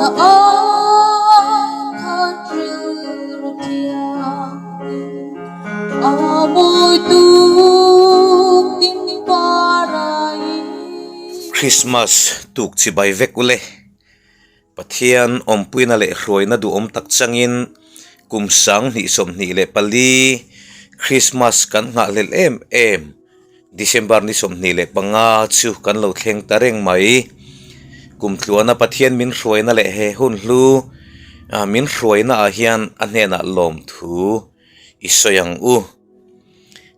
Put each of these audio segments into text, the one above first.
Na ai khan rilru thianghlim a mawi tuk ding parai. Christmas tuk chibai vek ule. Pathian awmpuina leh hruaina duhawm tak changin kum 2024 Christmas kan nghahhlelh em em December ni 25 chu kan lo thleng ta reng mai. Kum tluana Pathian min hruaina leh he hun hlu min hruaina ah hian a hnenah lawmthu i sawi ang u.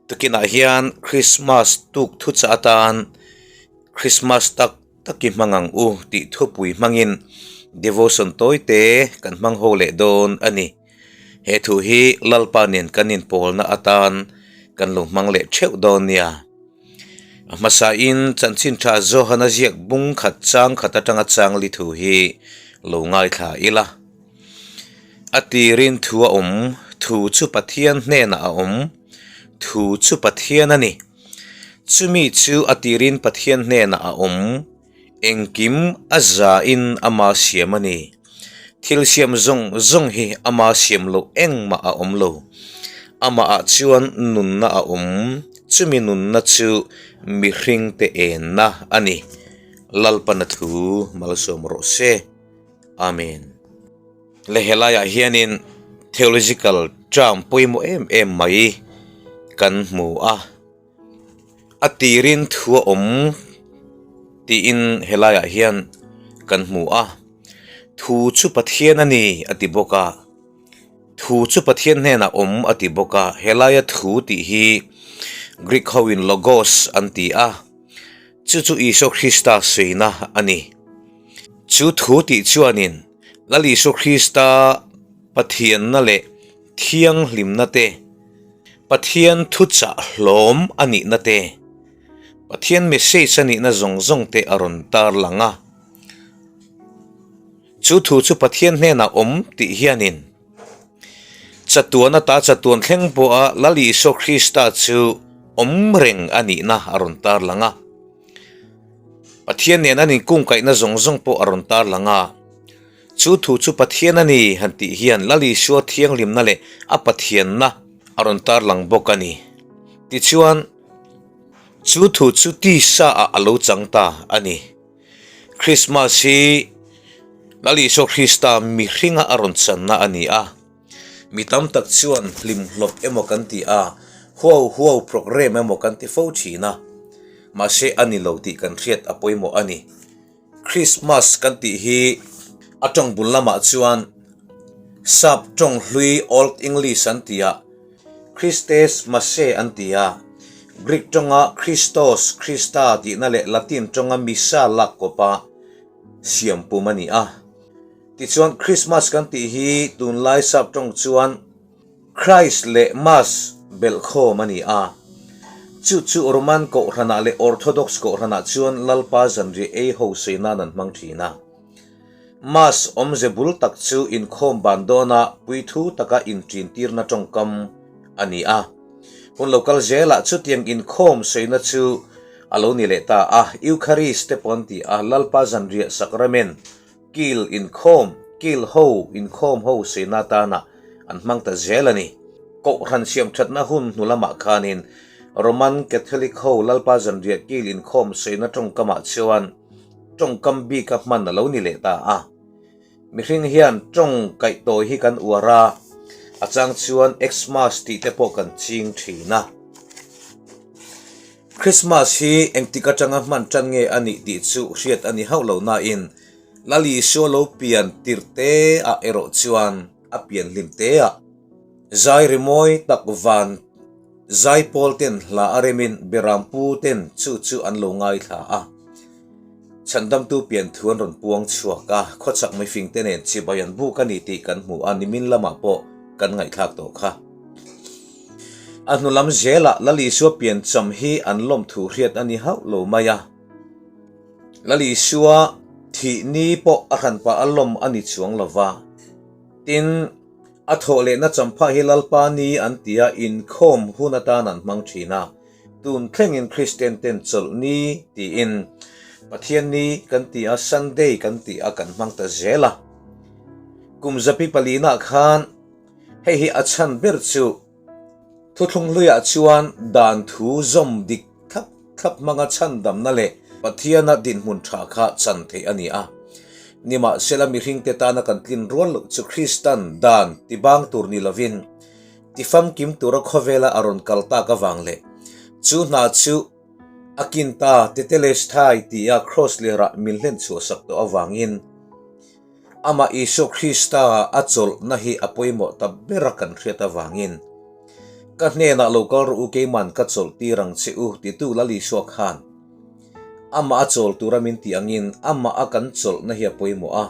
Tukinah hian Christmas tuk thuchah atan Christmas tak tak i hmang ang u tih thupui hmangin devotion tawi te kan hmang ho leh dawn a ni. He thu hi Lalpa nen kan inpawlna atan kan lo hmang leh theuh dawn nia. A hmasain chanchin tha Johana ziak bung khat chang khat atanga chang li thu hi lo ngaithla ila. A tirin thu a awm, thu chu Pathian hnenah a awm, thu chu Pathian a ni. Chumi chu a tirin Pathian hnenah a awm, engkim a zain ama siam a ni. Thil siam zawng zawng hi ama siam loh engmah a awm lo. Amahah chuan nunna a awm, chumi nunna chu mihringte enna a ni. Lalpana thu malsawm rawh se. Amen. Le helaiah hianin theological term pawimawh em em mai kan hmu a, a tirin thu a awm tiin helaiah hian kan hmu a, thu chu Pathian a ni a ti bawk a, thu chu Pathian hnenah awm a ti bawk a, helaia thu tih hi Greek hoin logos an ti a, chu chu Isua Krista sawina a ni. Chu thu tih chuanin Lal Isua Krista Pathianna leh thianghlimna te, Pathian thuchah hlawm a nihna te, Pathian message a nihna zawng zawng te a rawn tarlang a. Chu thu chu Pathian hnenah awm tih hianin chatuan ata chatuan thleng pawha Lal Isua Krista chu awm reng a nihna a rawn tarlang a. Pathian nen an inkungkaihna zawng zawng pawh a rawn tarlang a. Chu thu chu Pathian a ni han tih hian Lal Isua thianghlimna leh a Pathianna a rawn tarlang bawk a ni. Tichuan, chu thu chu tisa ah a lo chang ta a ni. Krismas hi Lal Isua Krista mihringa a rawn channa a ni a. Mi tam tak chuan hlimhlawp emaw kan ti a, huau huau programme emaw kan ti fo thin a. Mahse a ni lo tih kan hriat a pawimawh a ni. Krismas kan tih hi a tawng bul lamah chuan sap tawng hlui Old English an ti a, Christes Masse an ti a, Greek tawnga Christos, Krista tihna leh Latin tawnga Missa lak kawpa siam pum a ni a. Tichuan Krismas kan tih hi tunlai sap tawng chuan Christ leh Mass belhkhawm a ni a. Chu chu Roman Kohhranah leh Orthodox Kohhranah chuan Lalpa zanriah ei ho sawi nan an hmang thin a. Mass awmze bul tak chu inkhawm ban dawna puithu taka inṭintirna tawngkam a ni a. Hun lo kal zelah chutiang inkhawm sawina chu a lo ni leh ta a, Eucharist te pawh an ti a, Lalpa zanriah sacrament, Kil inkhawm, kil ho inkhawm ho sina tana an hmang ta zel a ni. Kohhran siamthatna hun hnu lamah khanin Roman Catholic ho Lalpa zanriah kil inkhawm sawina tawngkamah chuan tawngkam bika hman a lo ni leh ta a. Mihring hian tawng kaihtawi hi kan uar a, a chang chuan Xmas tih te pawh kan ching thin a. Christmas hi engtik atanga hman tan nge a nih tih chu hriat a ni hauh lo nain Lal Isua lo pian tirh te ah erawh chuan a pian hlim te ah zai rimawi tak van zaipawl ten hla a remin Berampu ten chu chu an lo ngaithla a. Chhandamtu pian thu an rawn puang chhuak a, khawchhak mifing te nen chibai an buk a ni tih kan hmu a, nimin lamah pawh kan ngaihthlak tawh kha. A hnu lam zelah Lal Isua piancham hi an lawm thu hriat a ni hauh lo mai a. Lal Isua thih ni pawh a hran pah a lawm a ni chuang lo va. Tin, a thawh lehna champha hi Lalpa ni an ti a, inkhawm hun atan an hmang thin a. Tun thlengin Kristian ten chawlh ni tiin Pathian ni kan ti a, Sunday kan ti a kan hmang ta zel a. Kum zapi palina khan hei hi a chhan ber chu Thuthlung hluiah chuan dan thu zawm dik thlap thlap hmanga chhandamna leh Pathiana dinhmun tha kha chan theih a ni a. Nimahsela mihringte tana kan tlin rual loh chu Kristan dan tibang tur ni lovin tifamkim tura khawvela a rawn kal tak avang leh chu hna chu a kin ta Tetelestai tia kraws lerah min hlen chhuahsak tawh avangin Amah Isua Krista a chawlhna hi a pawimawh ta ber a kan hriat avangin, Ka hnenah lo kal rawh u, keiman ka chawlh tir ang che u, titu Lal Isua khan amah a chawl tura min tih angin amah a kan chawlhna hi a pawimawh a.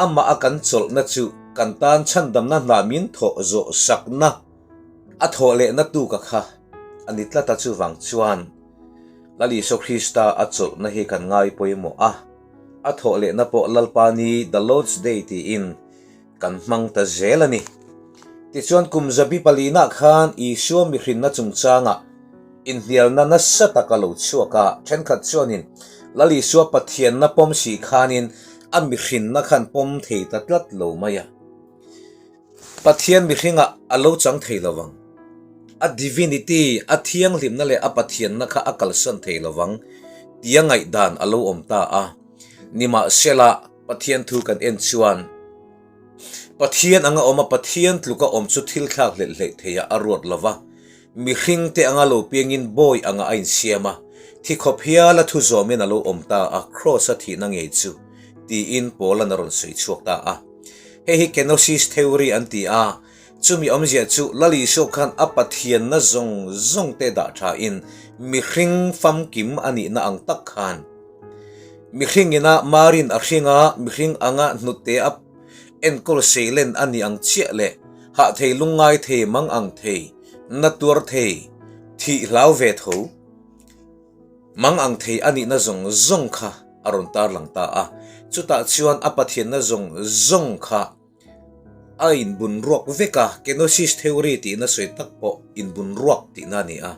Amah a kan chawlhna chu kan tan chhandamna hna min thawh zawh sakna a thawh lehna tuka kha a ni tlat a, chuvang chuan Lal Isua Krista a chawlhna hi kan ngai pawimawh a. A thawh lehna pawh Lalpa ni, The Lord's Day, tiin kan hmang ta zel a ni. Tichuan kum zabi palina khan Isua mihrinna chungchangah inhnialna nasa tak a lo chhuak a, thenkhat chuanin Lal Isua Pathianna pawm si khanin a mihrinna khan pawm thei ta tlat lo mai a. Pathian mihringah a lo chang thei lo vang. A divinity, a thianghlimna leh a Pathianna kha a kalsan thei lo vang tia ngaihdan a lo awm ta a. Nimahsela, Pathian thu kan en chuan Pathian anga awm a, Pathian tluka awm chu thil thlak hlelh hleih theiah a ruat lo va. Mihringte anga lo piangin bawi anga a insiam a, thi khawp hiala thu zawmin a lo awm ta a, Kraws-a thihna ngei chu, tiin Paul-a'n a rawn sawi chhuak ta a. Hei hi Kenosis Theory an ti a, chumi awmzia chu Lal Isua khan a Pathianna zawng zawng te dah thain mihring famkim a nihna ang tak khan mihring ina marin a hring a, mihring anga hnute a enkawl seilen a ni ang chiah leh hah thei lungngai thei mang ang thei, na tuar thei, thih hlau ve tho. Mang ang thei a nihna zawng zawng kha a rawn tarlang ta a, chutah chuan a Pathianna zawng zawng kha a inbun ruak vek a, Kenosis Theory tihna sawi tak pawh inbun ruak tihna a ni a.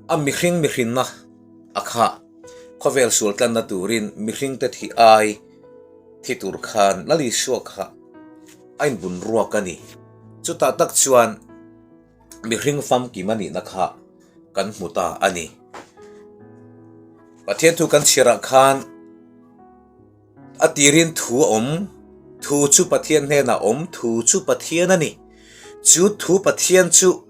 A mihring mihrinna a kha khawvel sual tlanna turin mihringte thih ai thi tur khan Lal Isua kha a inbun ruak a ni. Chutah tak chuan mihring famkim a nihna kha kan hmu ta a ni. Pathian thu kan chhiarah khan a tirin thu a awm, thu chu Pathian hnenah awm, thu chu Pathian a ni. Chu thu Pathian chu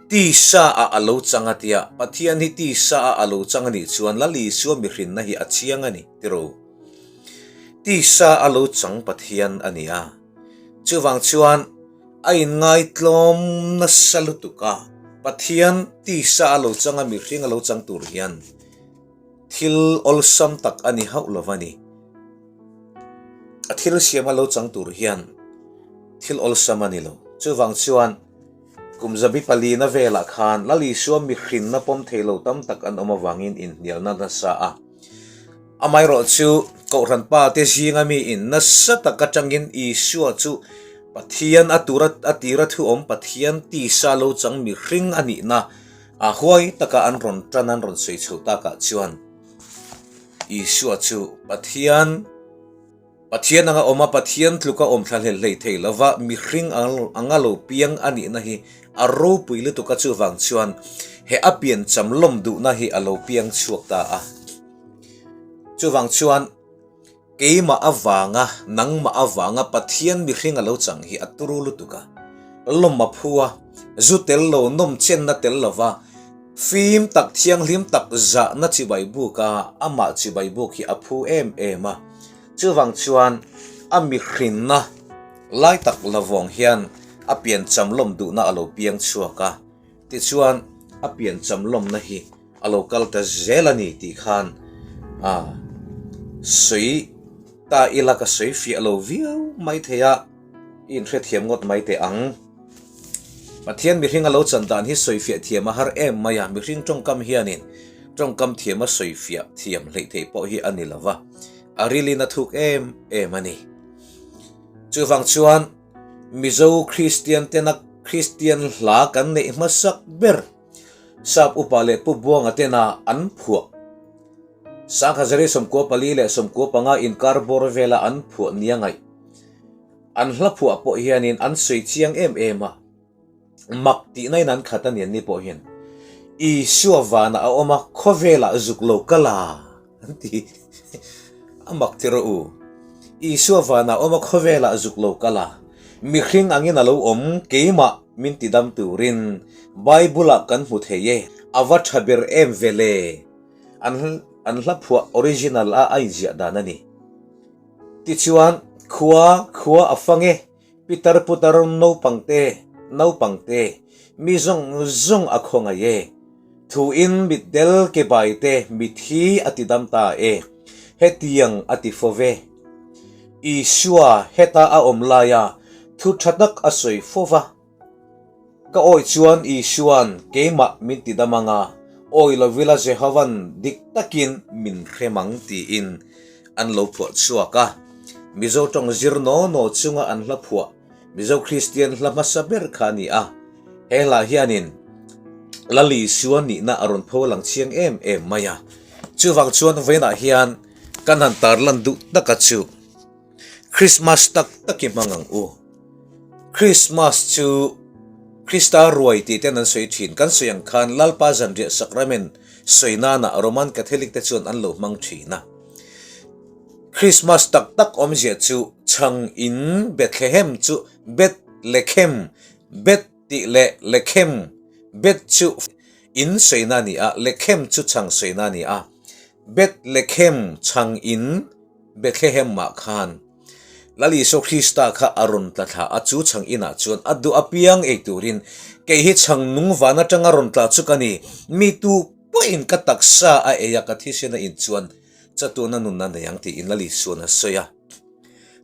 tisa ah a lo chang a tia, Pathian hi tisa ah a lo chang a nih chuan Lal Isua mihrinna hi a chiang a ni tiro. Tisa a lo chang Pathian a ni a, chuvang chuan A inngaitlawm nasa lutuk a, Pathian tisa a lo chang a, mihring a lo chang tur hian thil awlsam tak a ni hauh lo va ni. A thil siam a lo chang tur hian thil awlsam a ni lo. Chuvang chuan kum zabi palina velah khan Lal Isua mihrinna pawm thei lo tam tak an awm avangin inhnialna nasa a. Amaherawhchu, Kohhran pa te zinga miin nasa tak atangin Isua chu Pathian a tura a tira thu awm Pathian tisa lo chang mihring a nihna a huai taka an rawn tan an rawn sawi chhoh takah chuan Isua chu Pathian Pathian anga awm a, Pathian tluka awm thla hlel hlei thei lova mihring anga lo piang a nihna hi a ropui lutuk a, chuvang chuan he a piancham lawm duhna hi a lo piang chhuak ta a. Chuvang chuan keimah avanga, nangmah avanga Pathian mihring a lo chang hi a turu lutuk a, lawm a phu a, zu tel lo, nawm chenna tel lova, fim tak, thianghlim tak zahna chibai buk a, amah chibai buk hi a phu em em a. Chuvang chuan a mihrinna lai tak lavawng hian a piancham lawm duhna a lo piang chhuak a, tichuan a piancham lawmna hi a lo kal ta zel a ni tih khan a sawi ta ila ka sawi fiah lo viau mai thei a, i inhrethiam ngawt mai teh ang. Pathian mihring a lo chan dan hi sawi fiah thiam a har em mai a, mihring tawngkam hianin tawngkam thiam a sawi fiah thiam hleih theih pawh hi a ni lo va, a rilin a thuk em em a ni. Chuvang chuan Mizo Kristian tena Kristian hla kan neih hmasak ber Sap upa leh Pu Buanga tena an phuah 1444 inkar bawr vela an phuah nia ngaih. An hla phuah pawh hianin an sawi chiang em em a, mak tihna in an khat a ni an ni pawh hian. Isua vanah a awm a, khawvelah zuk lo kal a, an ti. A mak ti rawh u. Isua vanah a awm a, khawvelah zuk lo kal a. Mihring angin a lo awm, keimah min tidam turin Bible-ah kan hmu thei e. A va tha ber em ve le. An an hla phuah original a a inziah dan a ni. Tichuan, khua khua a fang e, pitar putar naupang te, naupang te, mi zawng zawng a khawngaih e. Thuin mitdel ke bai te mithi a ti dam ta e, hetiang a ti fo ve. Isua heta a awm laia thu tha tak a sawi fo va. Ka awi chuan Isua'n keimah min ti dam anga, awi lovila Jehova'n dik takin min hrem ang tiin an lo phuah chhuak a. Mizo tawng zir naw naw chunga an hla phuah Mizo Kristian hla hmasa ber kha a ni a. He hla hianin Lal Isua nihna a rawn pho lang chiang em em mai a. Chuvang chuan vawiinah hian kan han tarlan duh taka chu. Christmas tak tak i hmang ang u. Christmas chu Krista ruai tih ten an sawi thin. Kan sawi ang khan Lalpa zanriah sacrament sawi nana Roman Catholic te chuan an lo hmang thin a. Christmas tak tak awmzia chu chhang in Bethlehem chu Beth Lechem, Beth tih leh Lechem, Beth chu in sawina a ni a, Lechem chu chhang sawina a ni a. Beth Lechem chhang in Bethlehem-ah khan Lal Isua Krista kha a rawn tla thla a, chu chhang inah chuan a duh apiang ei turin, Kei hi chhang nung van atanga rawn tla chu ka ni, mi tu pawhin ka taksa a ei a, ka thisen a in chuan chatuana nun a nei ang tiin Lal Isua'n a sawi a.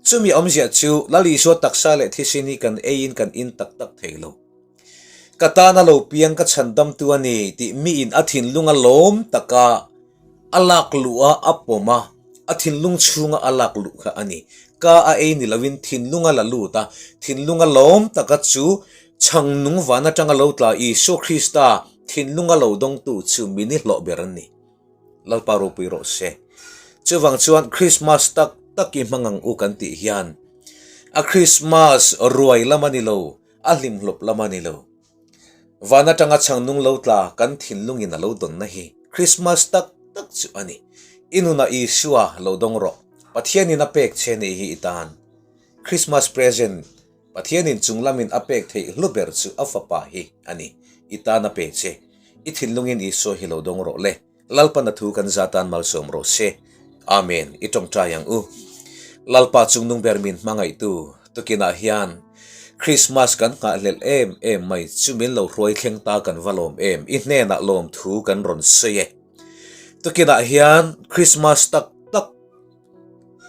Chumi awmzia chu Lal Isua taksa leh thisen hi kan eiin kan in tak tak thei lo. Ka tana lo piang ka chhandamtu a ni tih miin a thinlung a lawm taka a lak luh a, a pawm a, a thinlung chhunga a lak luh kha a ni. Ka a ei ni loin thinlung a la lut a, thinlung a lawm taka chu chhang nung van atanga lo tla Isua Krista thinlung a lo dawngtu chu mi ni hlawh ber an ni. Lalpa ropui rawh se. Chuvang chuan Krismas tak tak i hmang ang u kan tih hian a Krismas ruai lam a ni lo, a hlimhlawp lam a ni lo. Van atanga chhang nung lo tla kan thinlungin a lo dawnna hi Krismas tak tak chu a ni. I nunah Isua lo dawng rawh. Pathianin a pek che nih hi i tan. Krismas present Pathianin chung lamin a pek theih hlu ber chu a fapa hi a ni. I tan a pe che. I thinlungin Isua hi lo dawng rawh le. Lalpan a thu kan za tan malsawm rawh se. Amen. I tawngtai ang u. Lalpa chungnung ber min hmangaihtu tukinah hian Christmas kan nghahhlelh em em mai chu min lo hruai thleng ta kan va lawm em. I hnenah lawm thu kan rawn sawi e. Tukinah hian Christmas tak tak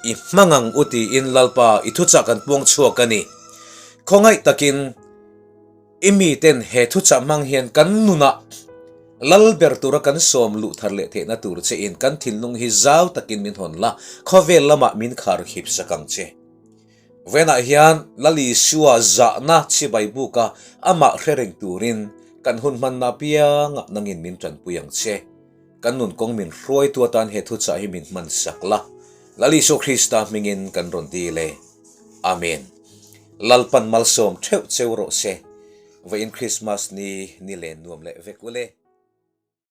i hmang ang u tiin Lalpa i thuchah kan puang chhuak a ni. Khawngaih takin. I miten he thuchah hmang hian kan nunah lal ber tura kan sawm luh thar leh theihna tur che in kan thinlung hi zau takin min hawn la, khawvel lamah min khar khip sak ang che. Venah hian Lal Isua zahna chibai buka amah hre reng turin kan hun hmanna apiangah nangin min tanpui ang che. Kan nun kawng min hruaitu atan he thuchah hi min hman sak la, Lal Isua Krista hmingin kan rawn dil e. Amen. Lalpan malsawm theuh cheu rawh se. Vawiin Krismas ni ni len nuam leh vek ule.